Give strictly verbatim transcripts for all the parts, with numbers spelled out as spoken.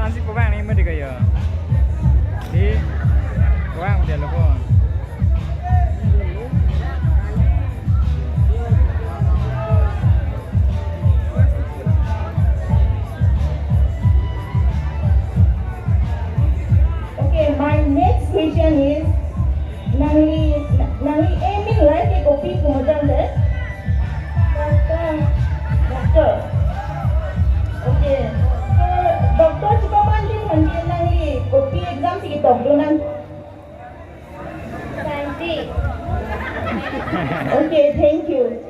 Ansi pabang ni madi kaya. Di pabang dia lo po. Okay, my next question is, nangli, nangli aim in life ke kopi pu mujang de? Doctor. Doctor. Okay. So, doctor chepaman din aphan ke nangli kopi exam si ketokdun nang? Scientist. Okay, thank you.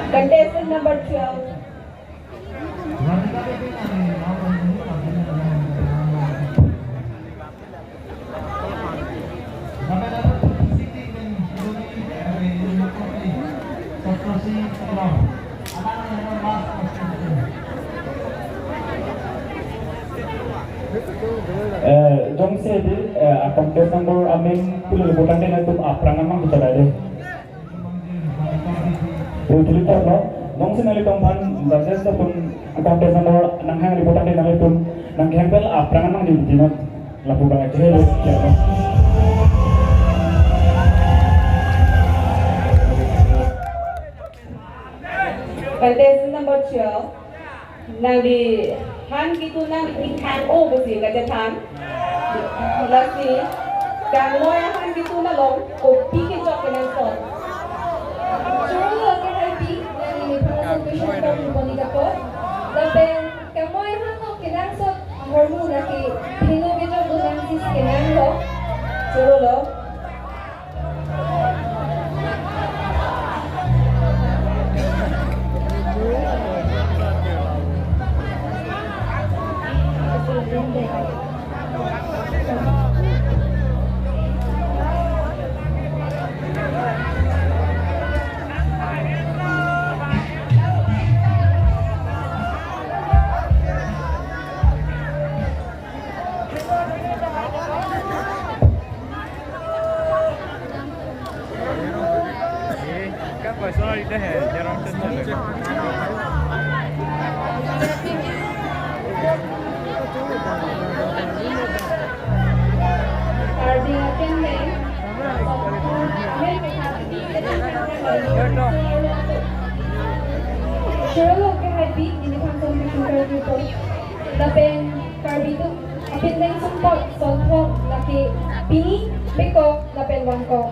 Contestant number twelve. Eh, jongsi di, eh, contestant number amen pulo reportante nangtum aphrang amang bicara deh. Rutili toklo, jongsi nanglitum aphan judges atum contestant number nanghang reportante nanglitum nangkehang pen aphrang amang di bitinot lapu bang aja lo. Contestant number twelve. Nangli han ketun nangli than o pusi kachethan. Lasi kangmoi ahan ketun along kopi kechok kenangsot? Choro lo ke hai pi, nangli nephan ason question pon pon ikapot. Lapen kangmoi ahan along kenangsot ahormu lake pheno kechokdun nangsi kenang lo. Choro lo. Choro lo ke hai pi, neli nephan ason question pon. Lapen Karbi atum apindeng sumpot, solthok lake pini, pekok lapen vangkok.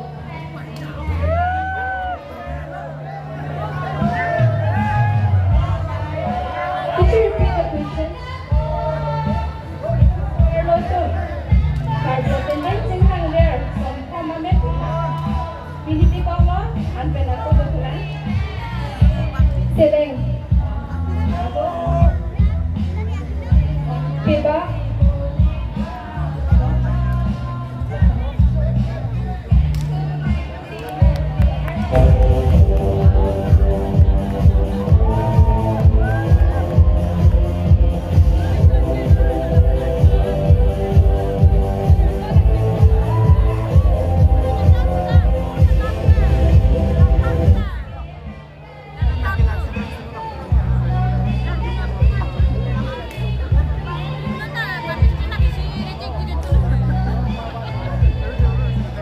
Could you repeat the question? Hello, sir. Karbi apindeng chinghang ler, solthok mame pekok. Pini pekok lo, an pen ako dokumen. Seleng. Peba.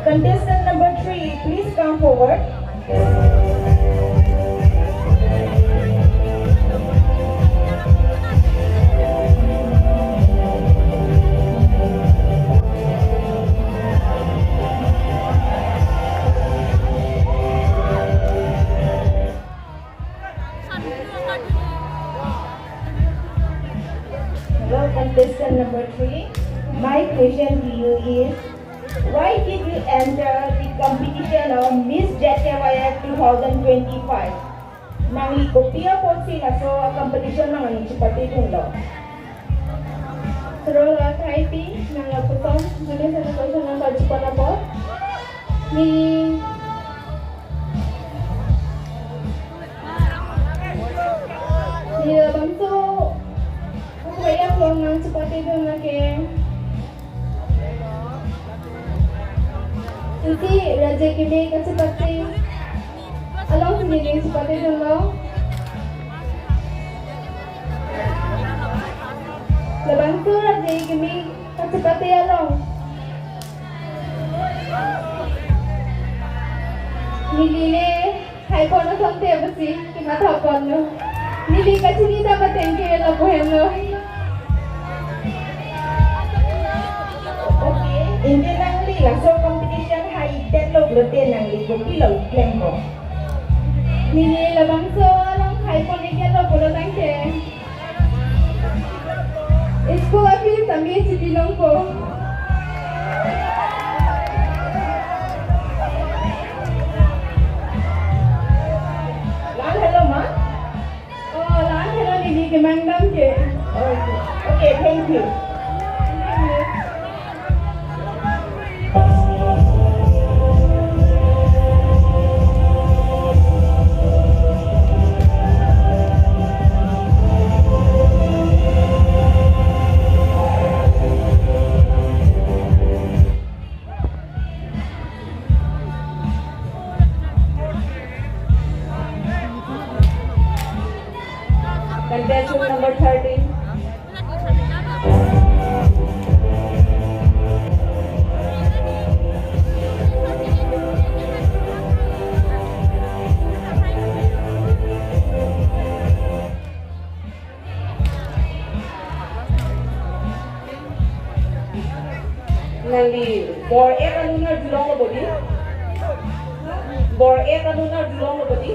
Contestant number three, please come forward. Hello, contestant number three. My question to you is, why did you enter the competition of Miss Z K Y F two thousand twenty-five? Nangli kopi apotsi laso competition nangli chepatedunlo? Choro lo ke hai pi, nang lapuson, judges atum question nangpachipon apot. Neli, neli labangso, ako ya along nangchepatedun lake. Isi Raje Kimi kachepate along si neli chepate dolo. Labangso Raje Kimi kachepate along neli le hai pon asonte pusi kematha ponlo. Neli kachini ta pateng ke lapu henlo. Okay, anke nangli laso competition hai detlo pulote nangli kopilo klem ko? Neli labangso along hai pon iklo pulo tangte school a-fees tame chipilong ko. La-an helo ma? Oh, la-an helo neli kemang dam ke. Okay. Okay, thank you. Contestant number thirteen. Nangli bor-et anun arjulonglo bodi? Bor-et anun arjulonglo bodi?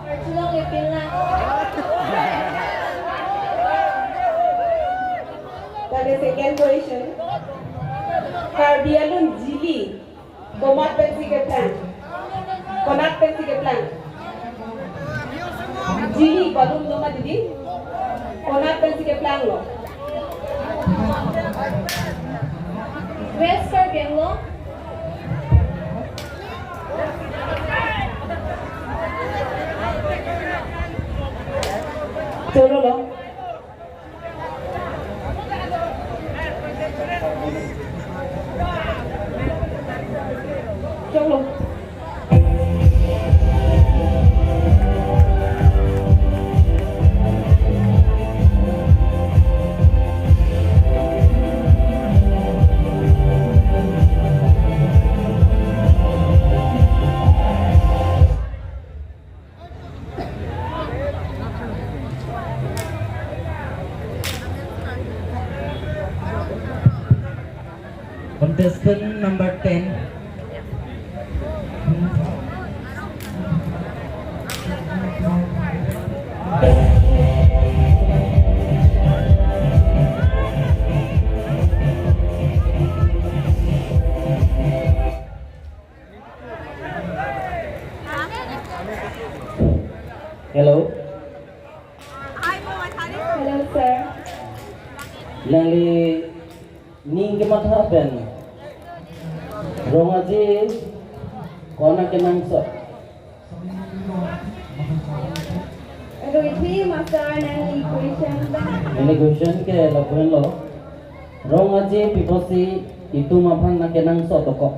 Arjulongle pinlang. Tade second question. Karbi alun jili komat pensi keplang? Konat pensi keplang? Jili balun lo ma didi? Konat pensi keplanglo? West Karbi Anglong. Chorolo. Contestant number ten. Hello. Hello, sir. Nangli ning kematha pen Rongaje konat kenangsot? Roithi master, nangli question ta. Neli question ke lapu henlo. Rongaje pi apotsi itum aphan nangkenangsot dokok?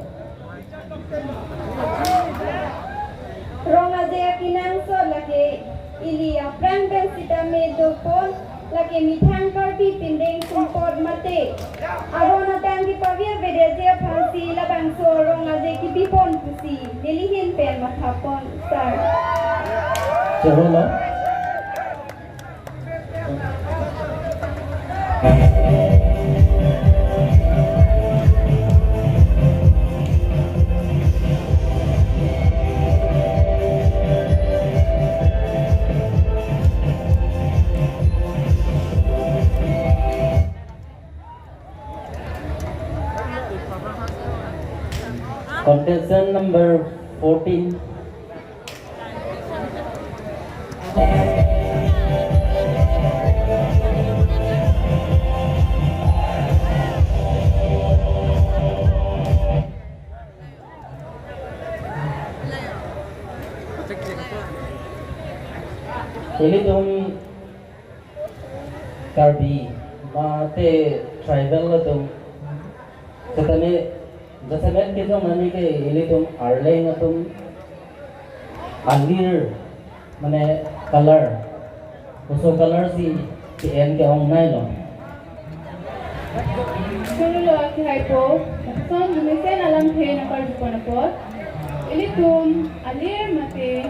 Rongaje akenangsot lake ili apran pen sitame dopon, lake methang Karbi pindeng sumpot mate aron atang kepavir avedet ji aphansi labangso Rongaje kepipon pusi neli ahin pen mathapon, sir. Chorolo. Contestant number fourteen. Ilitum Karbi mate tribal atum setame Jasemet kejong nani ke ilitum arleng atum alir mane color. Koso color si pi-en ke-ong nai lo. Choro lo akhai po, lapuson mesen alamthe nangkarju pon apot. Ilitum alir mate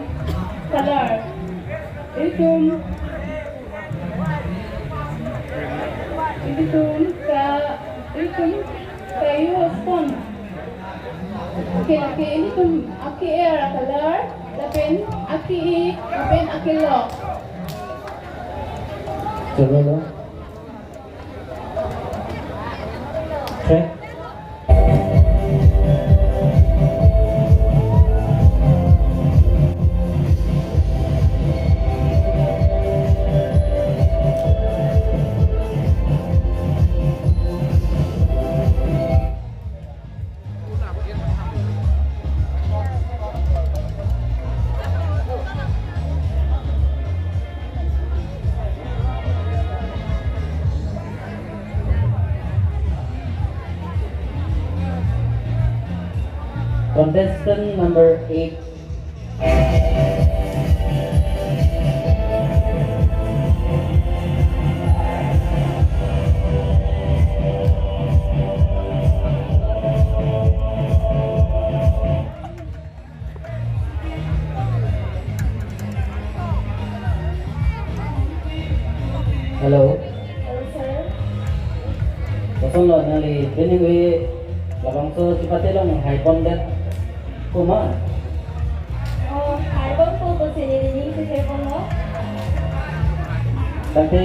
color. Ilitum, ilitum ka, ilitum kayu spon. Oke, oke, ilitum aki-er color, lapen aki-i, lapen akilok. Choro lo. Track. Contestant number eight. Hello. Hello, sir. Kosonlo nangli pining ave labangso chipate long hai pondet komat? Oh, hai pon po pusi neli ning si hai ponlo. Tangte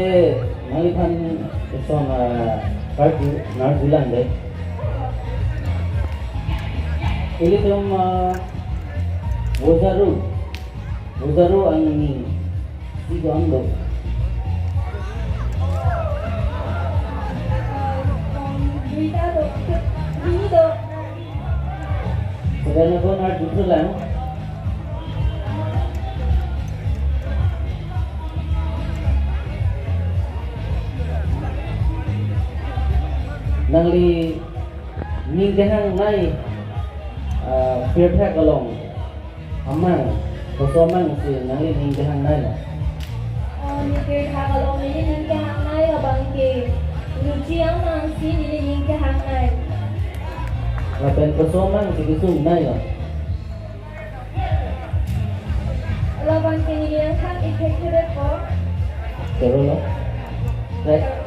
nangliphan kosonlo, ah, karju, narjulang dei. Ilitum, ah, Bojaru, Bojaru angni si do-an do? Duita do, hini do. Saudara ko narjulang. Nangli ning kehangnei, ah, pirthak along amang, koso amang si nangli ning kehangnei lo? Oh, ne pirthak along neli ning kehangnei abang ke Ruchi amang si neli ning kehangnei. Lapen koso amang si kesungnei lo? Labang ke neli nangthan ik thekthedet po. Choro lo. Next.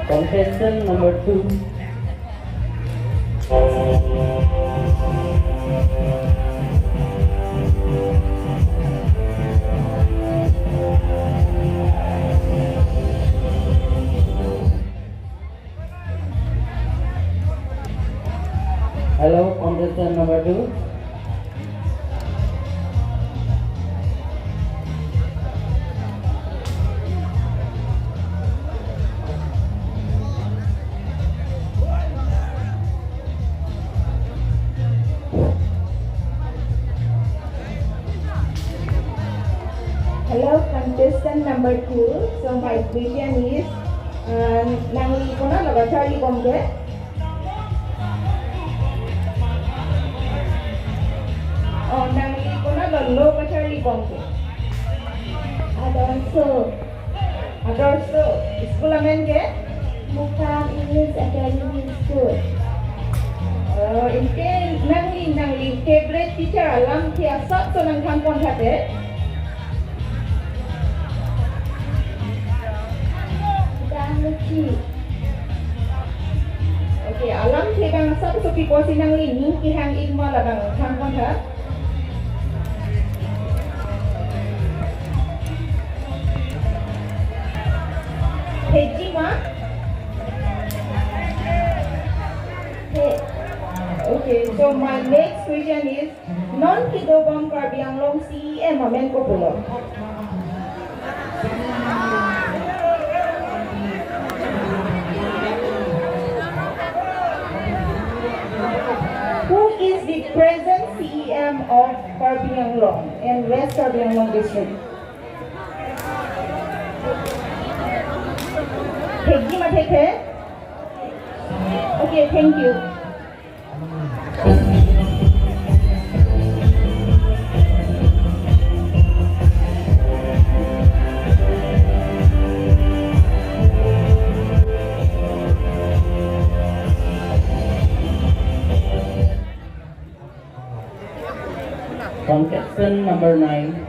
Contestant number two. Hello, contestant number two. Hello, contestant number two. So my question is, uh, nangli konatlo kacharli bom ke? Oh, nangli konatlo lo kacharli bom ke? Adorso. Adorso. School amen ke? Mukam English Academy School. Oh, anke nangli, nangli favorite teacher alamthe asapso nangthan pon tha te? Dang Luchi. Okay, alamthe abang asapso pi pusi nangli ning kehang ik ma labang than pon tha? Theji ma? The-, okay, so my next question is, non kedo bom Karbi Anglong C E M amen kopulo? The present C E M of Karbi Anglong and West Karbi Anglong District. Thekji ma thekthe? Okay, thank you. Contestant number nine.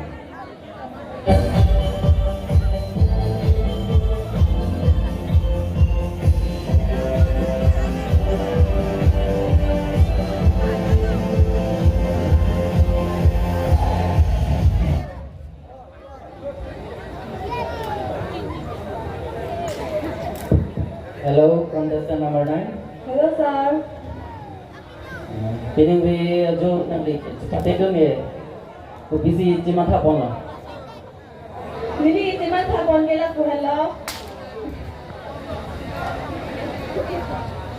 Hello, contestant number nine. Hello, sir. Pining ave ajo nangli chepate dun-e. Kopisi chematha ponlo? Neli chematha pon ke lapu henlo.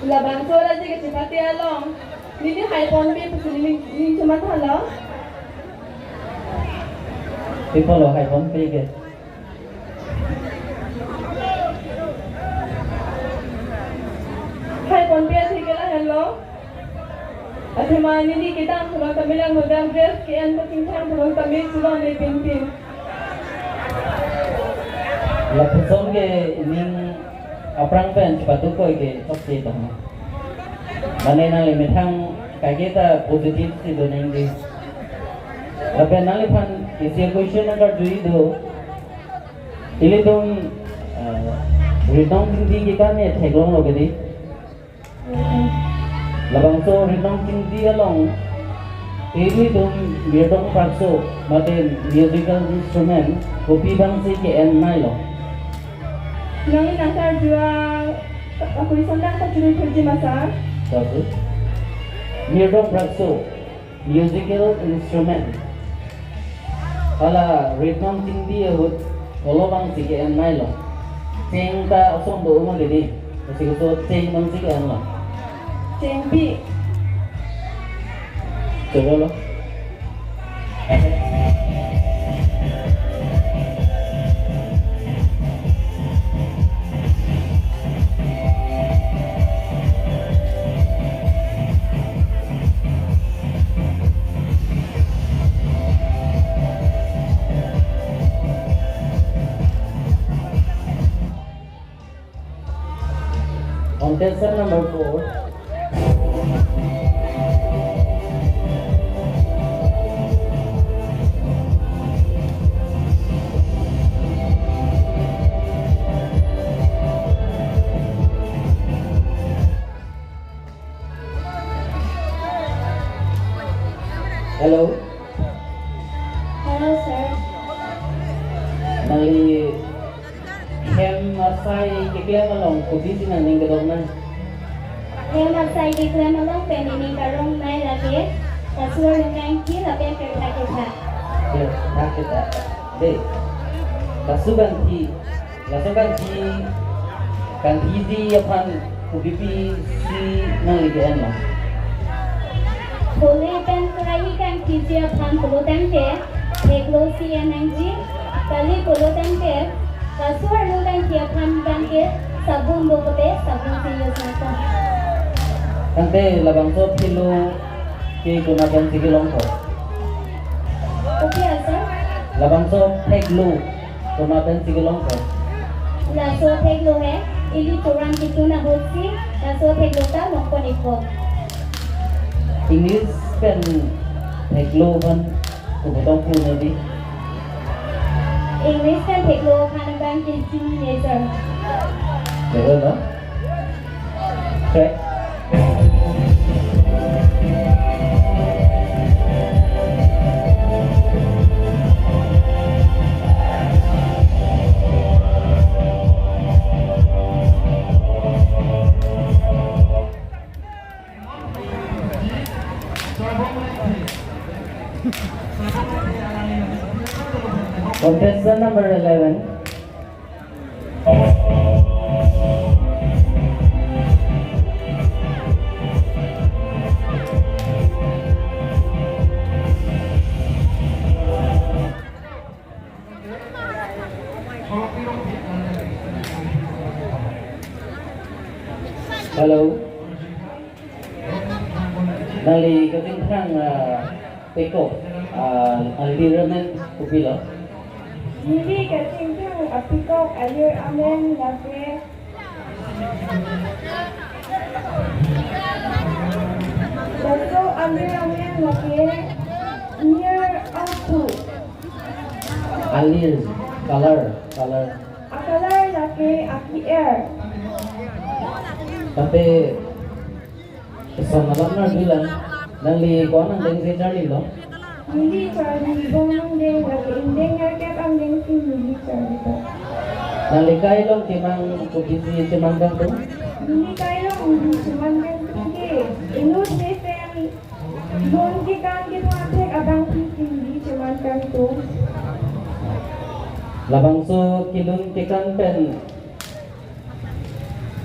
Labangso arat ke chepate along neli hai ponpe pusi neli, neli chemathalo. Pi apotlo hai ponpe ke? Hai ponpe athe ke lahenlo. Athema neli kedam thulong tame lang, kedam dress ke-en kachingthang thulong tame chelong ne pinpin. Lapuson ke ning aphrang pen chepatu koi ke chokche tong. Mane nangli methang kaike ta positive si do nangji. Lapen nangliphan isi question nangkarju-i do. Ilitum, eh, Ritnong Chingdi kekan ne theklonglo ke dei. Labangso Ritnong Chingdi along ilitum mirdong prakso mate musical instrument kopi abangsi ke-en nailo? Nangli nangkarju a-question nangkarju thurji ma sir? Karju. Mirdong prakso musical instrument. Hala Ritnong Chingdi ahut kolo abangsi ke-en nailo? Cheng ta ason do ma dei. Lasi koso cheng abangsi ke-enlo? Chengpi. Chorolo. Contestant number four. Hello. Hello, sir. Nangli hem asai keklem along kopisi nangning kedok nang? Hem asai keklem along pen nening karong nai lake kasu arlong kangthi lapen kerta kerta. Kerta kerta. Dei. Kasu kangthi. Laso kangthi, kanghiji aphan kopipisi nangli ke-enlo? Phule pen kerahi kanghiji aphan pulo tangte, theklo si en nangji, kali pulo tangte, kasu arlong kangthi aphan tangte, sabun do pote, sabun si use nangpo. Tangte labangso phelo ke konat pensi kelongpo? Kopi asai? Labangso theklo konat pensi kelongpo? Laso theklo he, ili program ketun ahutsi, laso theklo ta longpon-ikpo. English pen theklo aphan koputong pu nangji? English pen theklo aphan abang ke chinine sir. Betul, no? Correct. Contestant number eleven. Hello. Nangli kachingthang, ah, pekok, ah, alir amen kopilo? Neli kachingthang apekok alir amen lake, laso alir amen lake nir apu. Alir, color, color. Acolor lake ake-er. Tangte, son alam nangjilang, nangli ko-an angdeng si charlilo? Neli charli Bong angdeng, lake ingdeng nerkep angdeng si neli charlilo. Nangli kai along kemang kopisi cheman kangtung? Neli kai along kopisi cheman kangtung ke, inut mesen, lun kekan kethek abang si neli cheman kangtung. Labangso kelun kekan pen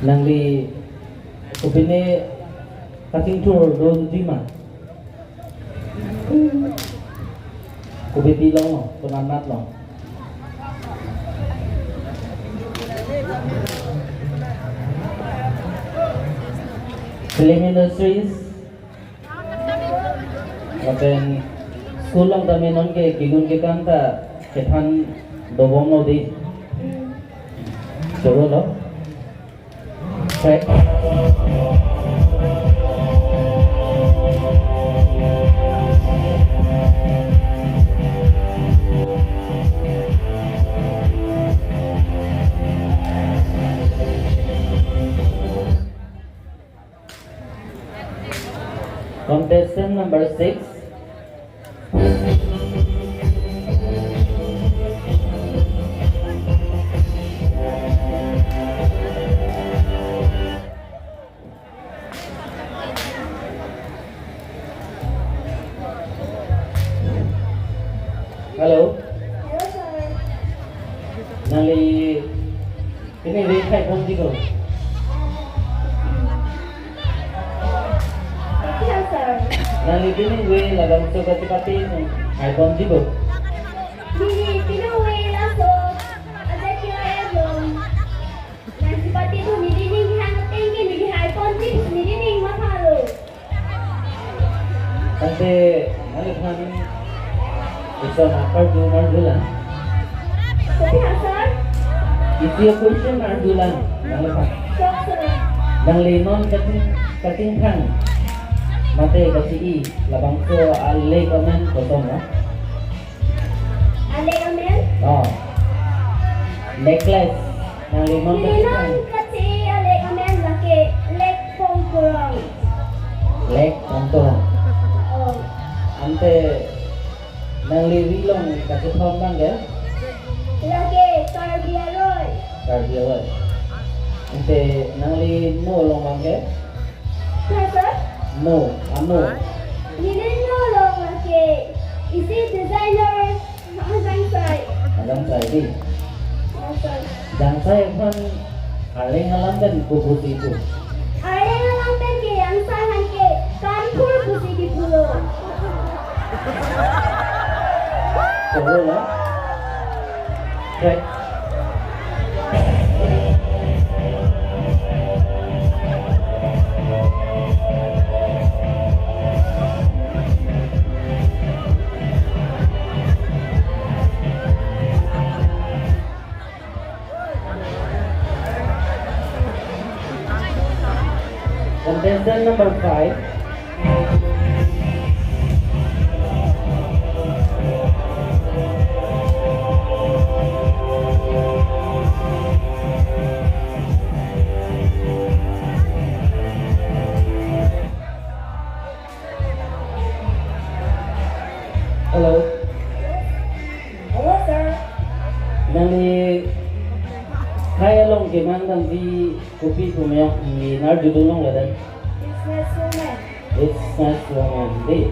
nangli kopine kachingthur dunji ma? Hmm. Kopipilong, konatlo? Film industries, lapen school along tame non ke kelun kekan ta kethan dobomlo dei. Chorolo. Track. Contestant number six. Hello. Hello, sir. Nangli pini ave haiponji ko? Kopi ha, sir? Nangli pini ave labangso kachepate haiponji ko? Neli pini ave laso ajak kila elong. Nangchepate thu neli ning hang ateng ke neli haiponji, neli ning mathalo. Tangte nangliphan ison akarju arjulang. Kopi ha, sir? Isi a-question arjulang nangliphan. Sok, sir. Nangli non kaching, kachingthang mate kachi-i labangso alek amen koson ma? Alek amen? Oh. Necklace. Nangli non, neli non kachingthang kachi alek amen lake Lake Pongkurong. Lake Pongkurong. Oh. Ante nangli ri along kachethon abang ke? Lake Karbi Aroi. Karbi Aroi. Ante nangli no along abang ke? Sir, sir? No, ano? Neli no along lake isi designer Jangsai. Jangsai dei. Yes, sir. Jangsai aphan arleng alam pen kopusi pu? Arleng alam pen ke Jangsai aphan ke Kanpur pusi kipulo. Chorolo. Track. Contestant number five. Hello. Hello, sir. Nangli kai along kemang damji kopi pu ma, nangli arjudun longledet? Business woman. Business woman dei.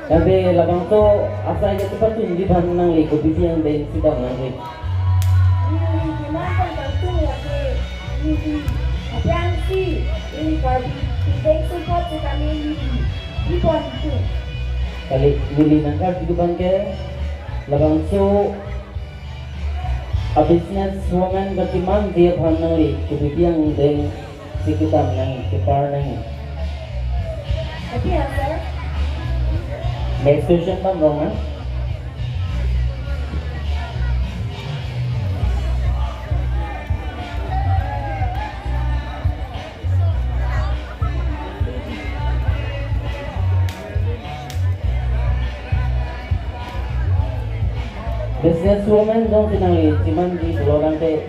Tangte labangso asai kachepatunji aphan nangli kopi pi angdeng si dam nangji? Neli kemang pon kangtung lake neli aphrangsi neli Karbi pindeng sumpot setame neli pipon pu. Kali, neli nangkarju abang ke labangso a-business woman kachemanji aphan nangli kopi pi angdeng Kedam nang, kepar nang. Kopi answer? Next question bang rong na. Businesswoman jongsi nangli chemanji pulo tangte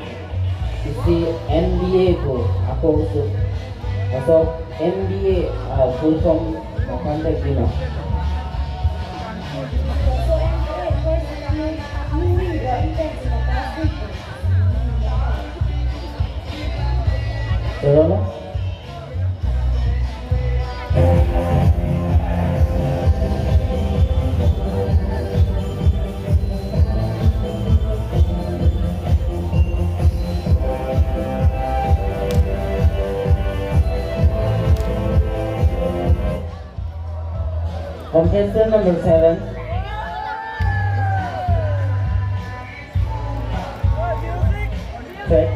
isi M B A pu ako usu. Laso M B A, ah, full form aphan thekji ma? Chorolo? Contestant number seven. Check.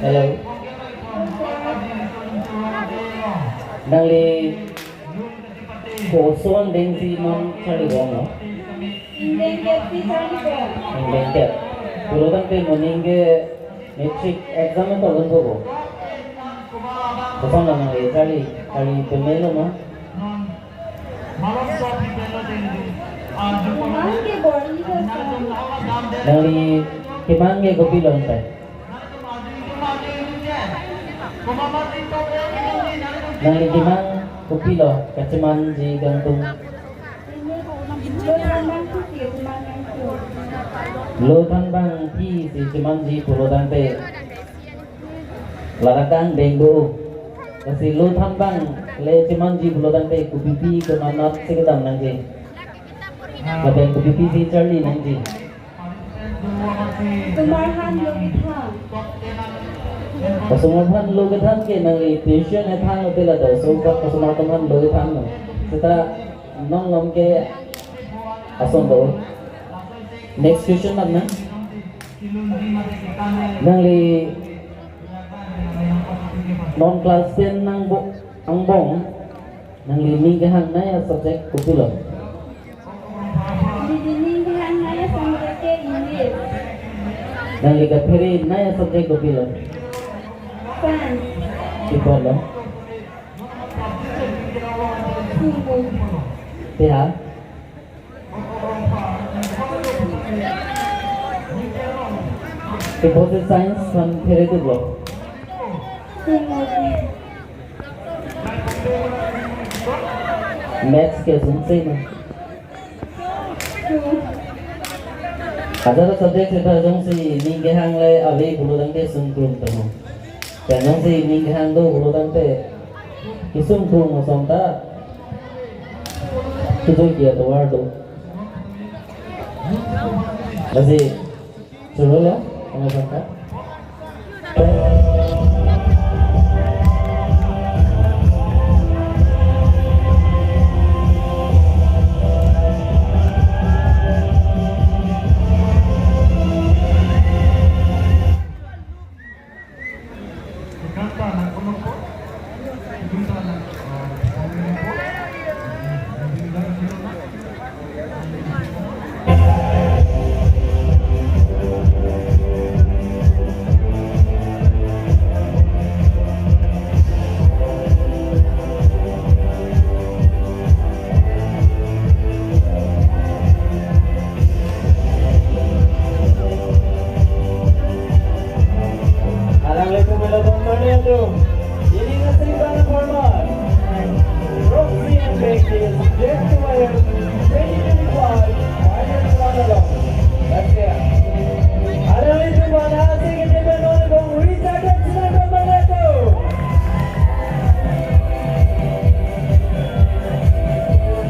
Hello. Nangli koson dengsi non charli bomlo? Ingdeng kep si charli bom. Ingdeng kep. Pulo tangte moning ke matric exam to lun ko. Koson nangli charli, charli pemelo ma? Komat ke bor-i do sa. Nangli kemang ke kopilo ante? Nangli kemang kopilo kachemanji kangtung? Lo thanbang ke cheman kangtung. Lo thanbang ke si chemanji pulo tangte ladak angdeng do. Lasi lo thanbang le chemanji pulo tangte kopipi konat si kedam nangji? Lapen kopipi si charli nangji? Osomar aphan lo kethan. Osomar aphan lo kethan ke nangli tuition ethang lote ladak osomar, osomar atum aphan lo kethan lo. Seta non lom ke ason do. Next question bang na. Nangli non class ten nang bo angbong nangli ning kehang nai a-subject kopilo? Neli ning kehang nai a-subject ke English. Nangli kaphere nai a-subject kopilo? Science. Kopilo? Sung. Te ha? Te apotsi science aphan phere duklo? Maths ke sungse ma? Hajar subject seta jongsi ning kehang le ave pulo tangte sungkrung tamo. Pen jongsi ning kehang do pulo tangte kesungkrung ason ta kejoi ke atovar do. Lasi chorolo, tangka tangka. Alangli pu melo bang kami atum. Ini ngasih bang format. Roxy and Becky subject to wire.